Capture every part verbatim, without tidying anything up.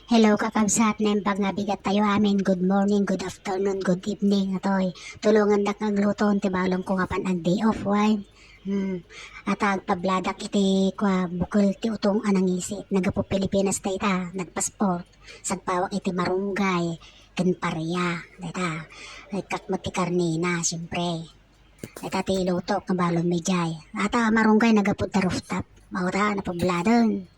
Hello, kakabsat, naimbag nga bigat tayo amin. Good morning, good afternoon, good evening, atoy. Tulongandak nga agluto ti balon ko nga pan ag day off, why? Hmm. Ata agpabladak iti kua, bukel ti utong a nangisit. Naggapu Pilipinas dayta, nagpasport. Sagpawak iti marunggay, ken paria, dayta. Nagkakmet ti karnina, siyempre. Dayta ti ilutok nga balon mi jay. Ata marunggay naggapu ta rooftop. Mao ta, napabladen.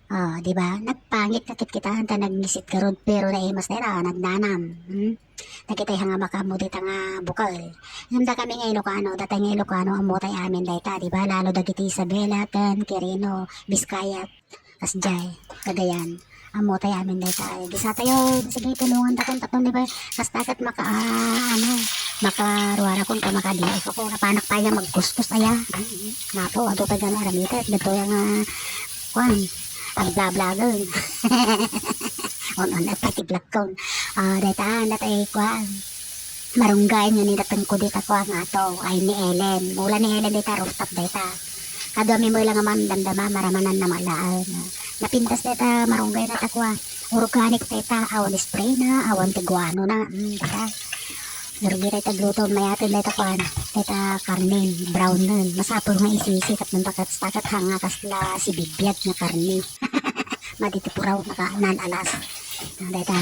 Ah, di ba? Nagpangit nga kitkitaan ta nagngisit garud, pero naimas dayta, nagnanam. Hmm? Dagitay nga makaammo dita nga bukel. Ngem dakami nga Ilocano, datay nga Ilocano, ammo tay amin dayta, di ba? Lalo dagiti Isabela, ken Quirino, Vizcaya, kasjay, Cagayan. Ammo tay amin dayta. Gisa tayo, sige, tulongan ta kun tapno, di ba? Kasta ket maka, ah, ano, makaruara kun ta makadios ako. Napanak pa ya magkustos, aya. Napo, ato tayo nga aramita, dito yung, ah, kuan, agbablagan. On, on, at pati vlog ko. Ah, dayta, natay, kuan. Marunggay nga nidateng ko dita, kuan, nga to, ay ni Ellen. Mula ni Ellen dayta, rooftop dayta. Kadu mi mo lang man damdama, maramanan na malaen. Napintas dayta, marunggay na ta, kuan. Organic dayta, awan spray na, awan ti guano na. Mm, dayta. Nurgi dayta agluto, mayaten dayta kuan, dayta karne, brown nun. Masapul nga isisi, tapno takat-takat hanga kasla sibibiag nga karne. Madi ti puraw, naka, naan alas. Dayta,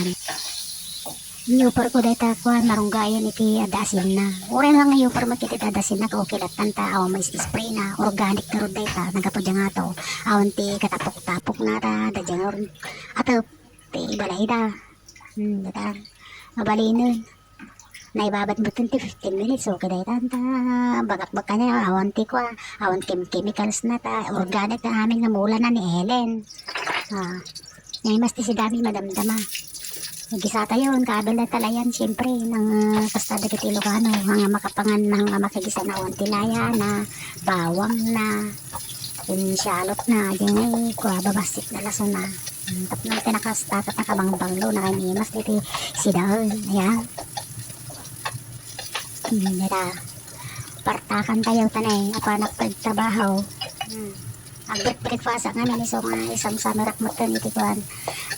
iyupar ko dayta kuan, marunggayan iti adda asinna. Uray nga iyupar mo iti adda asinna, ka okay lattan ta, awan mais-spray na, organic garud dayta, naggapu dyan nga to. Awan ti katapok-tapok na ta, da dyan nga, atep, ti balay da. Hmm, dayta. Mabalinen. Naibabat mo ti fifteen minutes, okay dayta. Ta, bagak-bagak kanya, awan ti kua, awan chem-, chemicals na ta, organic na amin nga mula na ni Ellen. Ah, naimas ti sidami madamdama. Gisa tayo, kabil na talayan, siyempre, nang, ah, kasta dagiti Ilocano, nga makapangan na, nga makagisa na awan ti laya na, bawang na, yung shallot na, yung ay, kua, babasik na laso na. Hmm, tapno ti nakasta, ket nakabangbanglo, nakaimas, iti sidaen, ayan. Hmm, dita. Partakan tayo, tanay, apanak pagtrabaho. Hmm. Ag-breakfast, ang amin, iso nga, isang samarak mo iti kuan.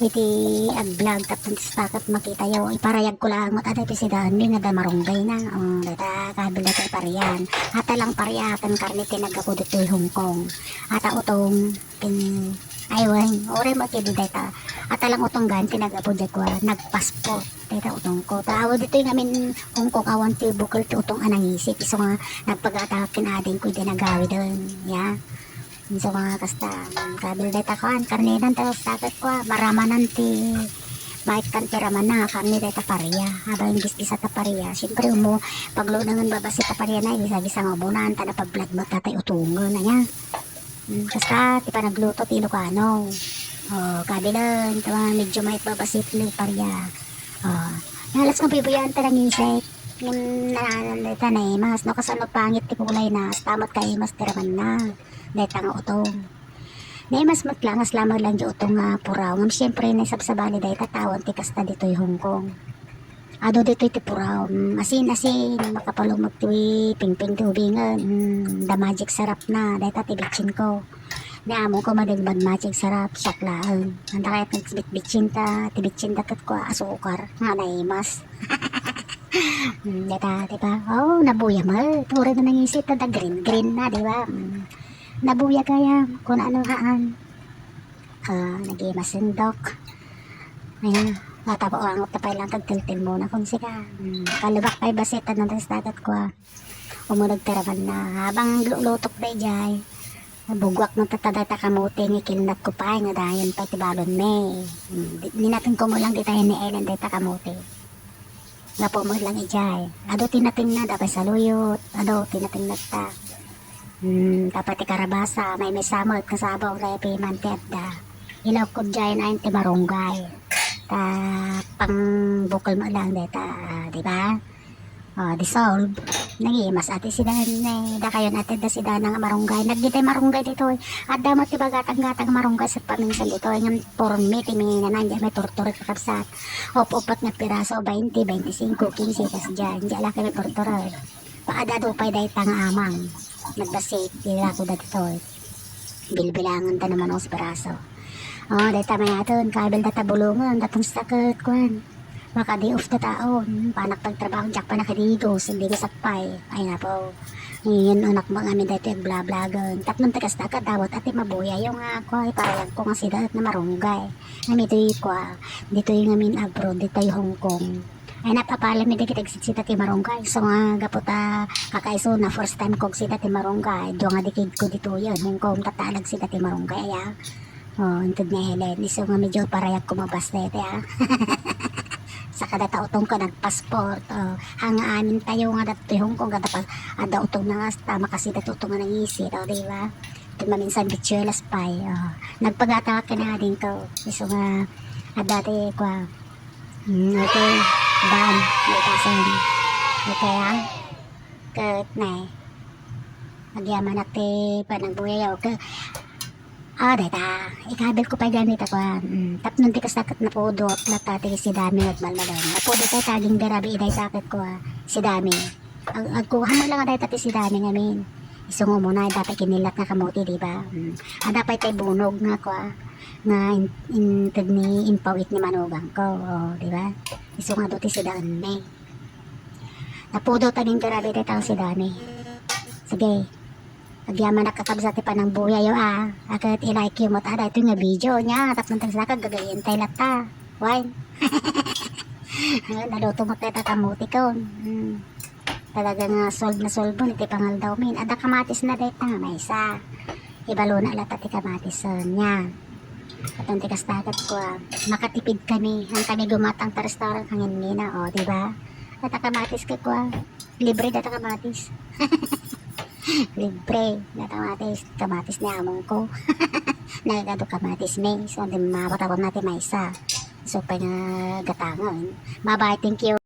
Iti ag-vlog, tapno ti stakat makita yo. Iparayag ko lang, mat-, ada, iti sidaen, mi nga da marunggay na. Oh, dita, kabil na tayo parian. Ata lang parian, kan karne, tinagako dito, Hong Kong. Ata utong, Ken, ay, wen, uray mo ti di dayta. Ata lang utong gan, ti nagapu diay kua, nagpasport. Dayta utong ko. Ta, awan ditoy ngamin Hong Kong, awan ti bukel ti utong a nangisit. Isu nga, nagpagatakan ken ading ko, idi nagawiden. Ya. Isu nga, kasta, kabil dayta kuan, karnedan, ta, saket kua, maramanan ti, maikkan ti ramana, karne dayta paria. Abang, gisgisa ta paria. Siyempre, umo, paglunangen babasi ta paria na, gisa-gisa nga umunan, ta, napabladmo, tatay utongen, aya. Mm, kasta ti panagluto ti Ilocano. Oh, kabilan, ta medyo maikbabasit ni paria. Oh, nalas nga bibuyaan ta nangisit. Ngem nananan dayta naimas, no, kasano pangit ti kulay na, asta met kaimas ti ramanna. Dayta nga utong. Naimas met lang, as lamang lang di utong nga puraw. Ngem siyempre, naisabsabali dayta ta awan ti kasta ditoy Hong Kong. Adu ditoy ti puraw. Mm, asin, asin, makapalumot ti pingping ti ubingen. Mm, the magic sarap na. Dayta ti bitsin ko. Ni among ko madin bad magic sarap, siak laeng. Anta kayat nagbitbitsin ta, ti bitsin da ket kua asukar, nga naimas. Mm, dayta, di ba? Oh, nabuya met. Uray na nangisit ta da green, green na, di ba? Mm. Nabuya gayam, kun ano haan. Ah, nagimasendok. Ayan, matabo ang tapay lang kag tiltil muna kung sika. Hmm, kalubak pay basit, ano, tas dagat ko, ah. Umunod ka naman na. Habang lu-, lutok na ijay, nabugwak ng tataday ta kamuti, nga kilnat ko pay, nga dayon pay ti balon mi. Hmm, di-, ninateng ko mo lang di tayo ni Ellen, day ta kamuti. Nga pumod lang ijay. Adu tinatingna, da pay saluyot. Adu tinatingna ta. Hmm, tapay ti karabasa, may misamot, kasabaw, repe, man ti adda. Ilaw ko jay na ti marunggay. Ta, pang bukol mo lang deta, di ba? Oh, dissolve. Nagimas ati sida, ne, da kayon ati da sida nga marunggay. Nagitay marunggay dito, eh. Adda mo ti bagatang-gatang marunggay sa paminsan dito, eh. Ngam porme ti minana, diyan may tortore kakabsat. Op-opat nga piraso, twenty, twenty-five, quince, tas diyan. Diyan lang kami tortore. Paadado pay dayta nga amang. Nagbasik, dira ko dagitoy. Bilbilangan ta naman ang piraso. Oh, dayta mayaten, kabil data bulongen, datong sa ket, kuan. Makadi off ta taon, panak pagtrabaho, diak pa nakidigos, digos apay. Ay, napo. Ngayon, anak mo ngamin dayto, agblablaggen. Tapno ti kasta, kadawat, ati mabuyayo nga, kuan, iparayag ko nga sida, na marunggay. Ngamin itoy, kuan, ditoy ngamin abroad, ditoy Hong Kong. Ay, napapalami dagiti agsida ti marunggay. So nga, gapu ta, kakaiso na first time ko agsida ti marunggay. Dua nga dikid ko ditoyen, Hong Kong, tataalag sida ti marunggay, aya. Oh, inted ni Helen, isu nga medyo parayag ko mabasta iti, ah. Saka data utong ko nagpasport, oh. Hanga amin tayo nga datoy Hong Kong, adda pa, adda utong na nga, tama kasi datoy utong nga nangisit, oh, di ba? Ket maminsan bitsuelas pay, oh. Nagpagata ka na din ko, isu nga, adda ti, kwa, hmm, okay, dan, may kasan. Okay, ah. Ket, nay, agyamanak ti panagbuyayo, ket, ah, dayta, ikabil ko pay gani ta kuan. Mm, tapno ti kasta ket napudot, latta ti sidami agmalmalem. Napudot dayta, aging garabi dayta ket kua, sidami. Ag-, agkuha mo lang dayta ti sidami ngamin. Isu nga umuna, dapay kinillat nga kamuti, di ba? Mm. Adda pay tay bunog nga kua, nga in-, inted ni impawit ni manugang ko, oh, di ba? Isu nga adu ti sidaanmi. Napudot aging garabi dayta sidami. Sige. Agyamanak kakabsat ti panangbuyayo, ah. Ket i-like yo met, ah, daytoy nga video nia. Tapno ti kasta ket gagayyem tay latta. Wine. Naluto met dayta kamutikon. Hmm. Talaga nga solve na solve iti pangaldawmin. Adda kamatis na dayta nga maysa. Ibalona latta ti kamatis, eh, nia. Tapno ti kasta ket kua, makatipid kami. Haan kami gumatang ta restaurant, kanyan mina, oh, di ba? Dayta kamatis ket kua, libre dayta kamatis. Libre dayta kamatis. Kamatis ni among ko. Nagadu kamatis mi. So, di mapatawag na ti maysa. So, pay nga gatangen. Bye-bye. Thank you.